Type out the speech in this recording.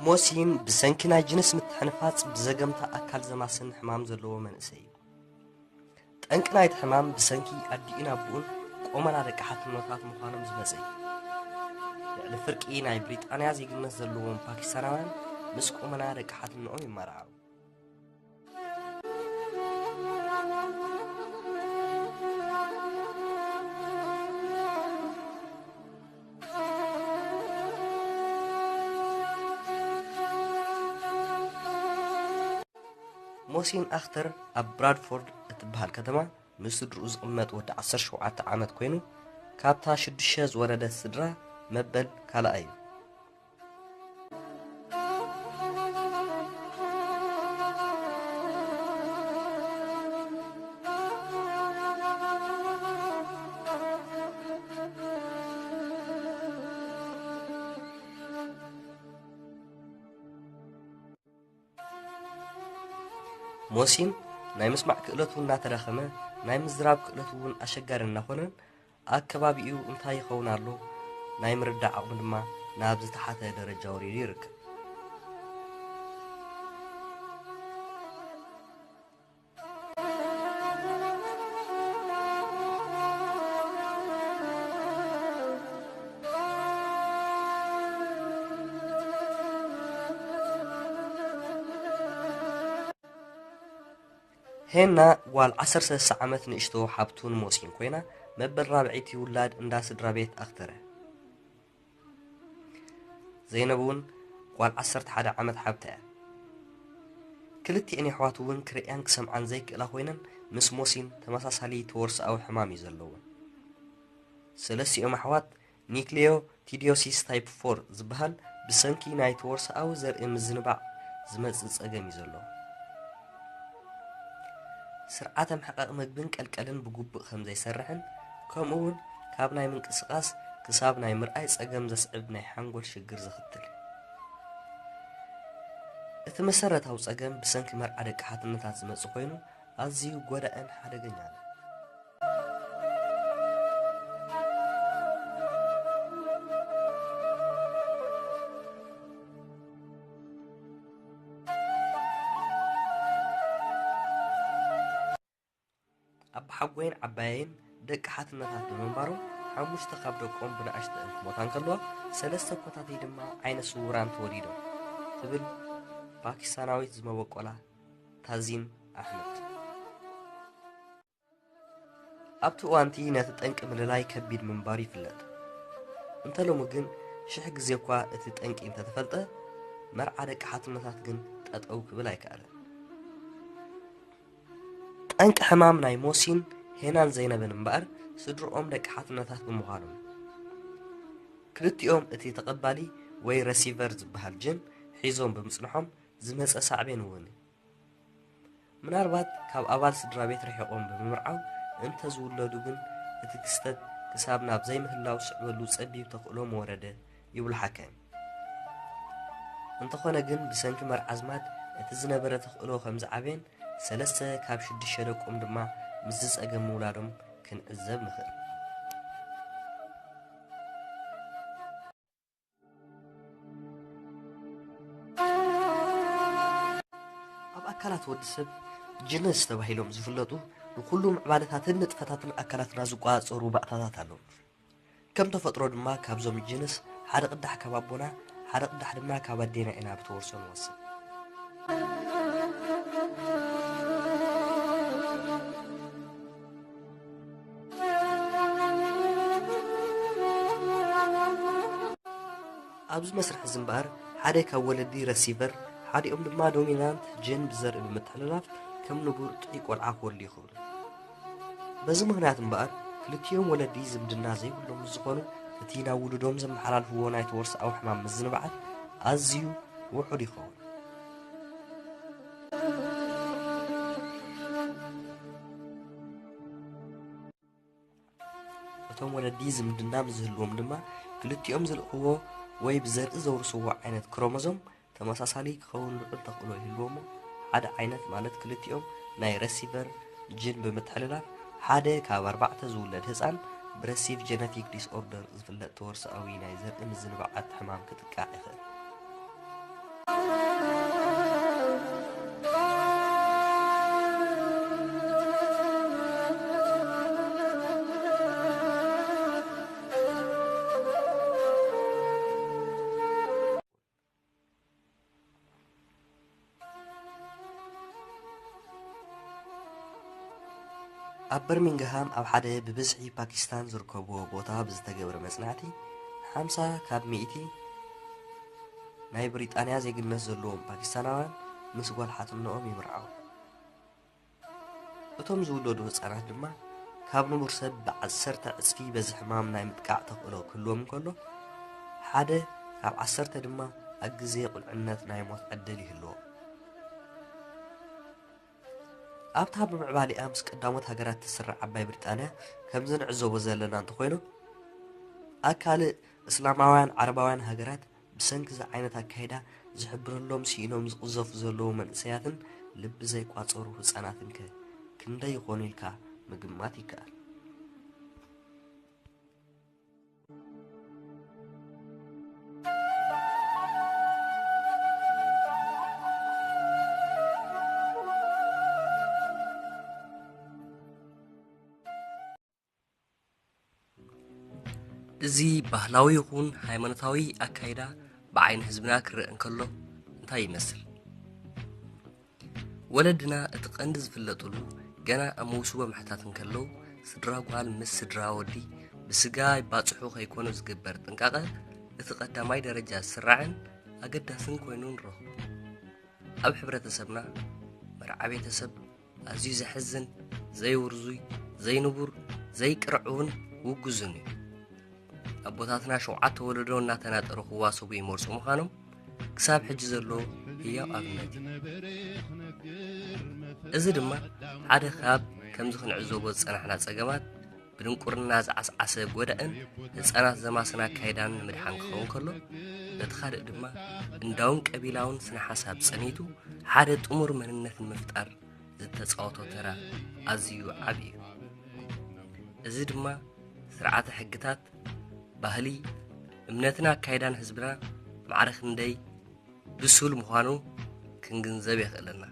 ሞሲን ብሰንኪ ናይ ጅንስ ምትሕንፋጽ ብዘገምታ ኣካል ዘማስን ሕማም ዘለዎ መንእሰይ እዩ። ጠንቂ ናይቲ ሕማም ብሰንኪ ኣዲኡን ኣቦኡን ቆመና ደቂ ሓትኖታት ምዃኖም ዝመጸ እዩ። ልዕሊ ፍርቂ ናይ ብሪጣንያ ዜግነት ዘለዎም ፓኪስታናውያን ምስ ቆመና ደቂ ሓትኖኦም ይመርዓው። ሞሲን ኣኽተር ኣብ ብራድፎርድ እትበሃል ከተማ ምስ ስድርኡ ዝቕመጥ ወዲ ዓሰርተ ሸውዓተ ዓመት ኮይኑ፣ ካብታ ሽዱሽተ ዝወለደት ስድራ መበል ካልኣይ እዩ። ሞሲን ናይ ምስማዕ ክእለቱ እናተዳኸመ፣ ናይ ምዝራብ ክእለቱ እውን ኣሸጋሪ እናኾነን፣ ኣከባቢኡ እንታይ ይኸውን ኣሎ ናይ ምርዳእ ዓቕሙ ድማ ናብ ዝተሓተ ደረጃ ወሪዱ ይርከብ። ሄና ጓል ዓሰርተ ሰለስተ ዓመት ንእሽቶ ሓብቱን ሞሲን ኮይና፣ መበል ራብዐይቲ ውላድ እንዳ ስድራ ቤት ኣኽተረ። ዘይነብ እውን ጓል ዓሰርተ ሓደ ዓመት ሓብታ እያ። ክልቲኤን የሕዋት እውን ክርእያን ክሰምዓን ዘይክእላ ኮይነን፣ ምስ ሞሲን ተመሳሳሊ ተወርሶኣዊ ሕማም እዩ ዘለወን። ሰለስቲኦም ኣሕዋት ኒክሊዮ ቲዲዮሲስ ታይፕ ፎር ዝበሃል ብሰንኪ ናይ ተወርሶኣዊ ዘርኢ ምዝንባዕ ዝመጽእ ጸገም እዩ ዘሎ። ስርዓተ ምሕቃቕ ምግብን ቀልቀልን ብግቡእ ከም ዘይሰርሕን፣ ከምኡ እውን ካብ ናይ ምንቅስቓስ ክሳብ ናይ ምርኣይ ጸገም ዘስዕብ ናይ ሓንጎል ሽግር ዘኽትል። እቲ መሰረታዊ ጸገም ብሰንኪ መርዓ ደቂ ሓትነታት ዝመጽእ ኮይኑ፣ ኣዝዩ ጎዳእን ሓደገኛን እዩ። ኣባሓጎይን ዓባየይን ደቂ ሓትነታት ብምንባሮም፣ ሓሙሽተ ካብ ደቆም ብንኣሽተኣን ክሞታ እንከለዋ፣ ሰለስተ ኮታተይ ድማ ዓይነ ስውራን ተወሊዶም፣ ትብል ፓኪስታናዊት ዝመበቆላ ታዚን ኣሕመድ። ኣብቲ እዋንቲ ነቲ ጠንቂ ምልላይ ከቢድ ምንባሩ ይፍለጥ። እንተ ሎሚ ግን ሽሕ ግዜ እኳ እቲ ጠንቂ እንተተፈልጠ፣ መርዓ ደቂ ሓትነታት ግን ጠጠው ክብል ኣይከኣለን። ጠንቂ ሕማም ናይ ሞሲን ሄናን ዘይነብን እምበኣር፣ ስድርኦም ደቂ ሓትነታት ብምዃኖም፣ ክልቲኦም እቲ ተቐባሊ ወይ ረሲቨር ዝበሃል ጅን ሒዞም ብምጽንሖም ዝመጸ ሳዕቤን እውን እዩ። ምናልባት ካብ ኣባል ስድራ ቤት ርሒቖም ብምምርዓው እንተ ዝውለዱ ግን፣ እቲ ክስተት ክሳብ ናብ ዘይምህላው ዝስዕበሉ ጸቢብ ተኽእሎ ምወረደ ይብሉ ሓካይም። እንተኾነ ግን፣ ብሰንኪ መርዓ ኣዝማድ እቲ ዝነበረ ተኽእሎ ከም ዝዓበየን፣ ሰለስተ ካብ ሽዱሽተ ደቆም ድማ ምስዚ ጸገም ምውላዶም ክንዕዘብ ንኽእል። ኣብ ኣካላት ወዲ ሰብ ጅንስ ተባሂሎም ዝፍለጡ፣ ንኹሉ ምዕባለታትን ንጥፈታትን ኣካላትና ዝቆጻጸሩ ባእታታት ኣለዉ። ከም ተፈጥሮ ድማ፣ ካብዞም ጅንስ ሓደ ቅዳሕ ካብ ኣቦና፣ ሓደ ቅዳሕ ድማ ካብ ኣዴና ኢና ብተወርሶ ንወስድ። ኣብዚ መስርሕ እዚ እምበኣር፣ ሓደ ካብ ወለዲ ረሲቨር፣ ሓዲኦም ድማ ዶሚናንት ጅን ብዘርኢ ብምትሕልላፍ፣ ከም ንቡር ጥዑይ ቆልዓ ክወልዱ ይኽእሉ። በዚ ምኽንያት እምበኣር፣ ክልቲኦም ወለዲ ዝምድና ዘይብሎም ምስ ዝኾኑ፣ እቲ ናብ ውሉዶም ዘመሓላልፍዎ ናይ ተወርሶኣዊ ሕማም ምዝንባዓት ኣዝዩ ውሑድ ይኸውን። እቶም ወለዲ ዝምድና ምስ ዝህልዎም ድማ፣ ክልቲኦም ዝልእኽዎ ወይ ብዘርኢ ዘውርስዎ ዓይነት ክሮሞዞም ተመሳሳሊ ክኸውን ልዑል ተኽእሎ ይህልዎ እሞ፣ ሓደ ዓይነት፣ ማለት ክልቲኦም ናይ ረሲቨር ጅን ብምትሕልላፍ፣ ሓደ ካብ ኣርባዕተ ዝውለድ ህጻን ብረሲቭ ጀነቲክ ዲስኦርደር ዝፍለጥ ተወርሶኣዊ ናይ ዘርኢ ምዝንባዓት ሕማም ክጥቃዕ ይኽእል። ኣብ በርሚንግሃም ኣብ ሓደ ብብዝሒ ፓኪስታን ዝርከብዎ ቦታ ብዝተገብረ መጽናዕቲ፣ ሓምሳ ካብ ሚእቲ ናይ ብሪጣንያ ዜግነት ዘለዎም ፓኪስታናውያን ምስ ጓል ሓትነኦም ይምርዓው። እቶም ዝውለዱ ህጻናት ድማ ካብ ንቡር ሰብ ብዓሰርተ ዕጽፊ በዚ ሕማም ናይ ምጥቃዕ ተኽእሎ ክህልዎም እንከሎ፣ ሓደ ካብ ዓሰርተ ድማ ኣብ ግዜ ቁልዕነት ናይ ሞት ዕድል ይህልዎ። ኣብታ ብምዕባሊኣ ምስ ቀዳሞት ሃገራት ትስራዕ ዓባይ ብሪጣንያ ከምዚ ንዕዘቦ ዘለና እንተኾይኑ፣ ኣብ ካልእ እስላማውያን ዓረባውያን ሃገራት ብሰንኪ እዚ ዓይነት ኣካይዳ ዝሕብረሎም ስኢኖም ዝቕዘፉ ዘለዉ መንእሰያትን ልቢ ዘይቋጸሩ ህጻናትን ከ ክንደይ ይኾኑ ኢልካ ምግማት ይከኣል። እዚ ባህላዊ ይኹን ሃይማኖታዊ ኣካይዳ ብዓይኒ ህዝብና ክረአ እንከሎ እንታይ ይመስል? ወለድና እቲ ቀንዲ ዝፍለጥሉ ገና ኣብ መውስቦ ምሕታት እንከለዉ፣ ስድራ ጓል ምስ ስድራ ወዲ ብስጋ ይባጽሑ ከይኮኑ ዝግበር ጥንቃቐ እቲ ቀዳማይ ደረጃ ዝስራዕን ኣገዳስን ኮይኑ ንረኽቦ። ኣብ ሕብረተሰብና መርዓ ቤተሰብ ኣዝዩ ዘሕዝን፣ ዘይውርዙይ፣ ዘይንቡር፣ ዘይቅርዕውን ውጉዝን እዩ። ኣቦታትና ሸውዓተ ወለዶ እናተናጠሩ ክዋሰቡ ይመርጹ ምዃኖም ክሳብ ሕጂ ዘሎ ህያው ኣብነት እዩ። እዚ ድማ ሓደ ካብ ከምዚ ክንዕዘቦ ዝጸናሕና ጸገማት ብድንቁርና ዝዓስዓሰ ጎዳእን ህጻናት ዘማስና ኣካይዳን ንምድሓን ክኸውን ከሎ፣ በቲ ካልእ ድማ እንዳውን ቀቢላውን ስነ ሓሳብ ጸኒቱ ሓደ ጥሙር መንነት ንምፍጣር ዝተጻወቶ ተራ ኣዝዩ ዓቢ እዩ። እዚ ድማ ስርዓተ ሕግታት፣ ባህሊ፣ እምነትን ኣካይዳን ህዝብና ማዕረ ክንደይ ብሱል ምዃኑ ክንግንዘብ የኽእለና።